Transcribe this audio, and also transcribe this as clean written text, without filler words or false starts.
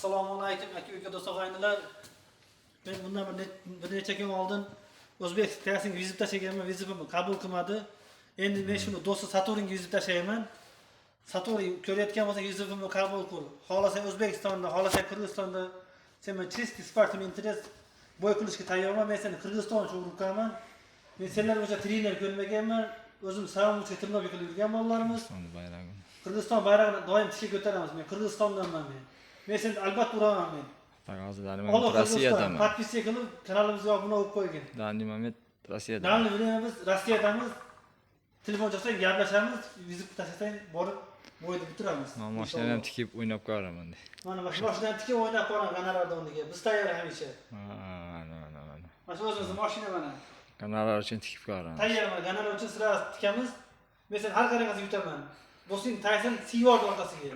Assalomu alaykum, aka uka, do'st og'aynilar. Men bundan bir necha kun oldin O'zbek Taysinga вызов tashlaganman, вызов imni qabul qilmadi. Endi men shuni do'sti Saturinga вызов tashlayman. Saturi, ko'rayotgan bo'lsang, вызов imni qabul qil. Xohlasang O'zbekistonda, xohlasang Qirg'izistonda, sen bilan чистый спортивный интерес бой qilishga tayyorman. Men seni Qirg'iziston uchun urib. Men senlar o'sha trener ko'rmaganman. O'zim savam uchun тренировка qilib yurgan bolalarimiz. Qirg'iziston bayrog'ini. Qirg'iziston bayrog'ini doim tikka ko'taramiz. Men Qirg'izistondanman men. Men seni albatta uraman men. Hozir данный Alloh момент Qirg'iziston Rossiyadaman. Подписка qilib, kanalimizga obuna bo'lib qo'ygin. Данный момент Rossiyada. Данный время biz Rossiyadamiz. Telefon chalsang, gaplashamiz, вызов tashlasang, borib бой ni bitiramiz. Man mashinani ham tikib o'ynab ko'raman. Mana shu mashinani tikib o'ynab ko'raman gonorarda o'rniga. Biz tayyor hamisha. Mana, mana, mana. Mana shu o'zimizni mashina mana. Gonorar uchun tikib ko'raman. Tayyor mana, gonorar uchun сразу tikamiz. Men seni har qanaqasi yutaman. Do'sting Tayson siyvordi orqasiga.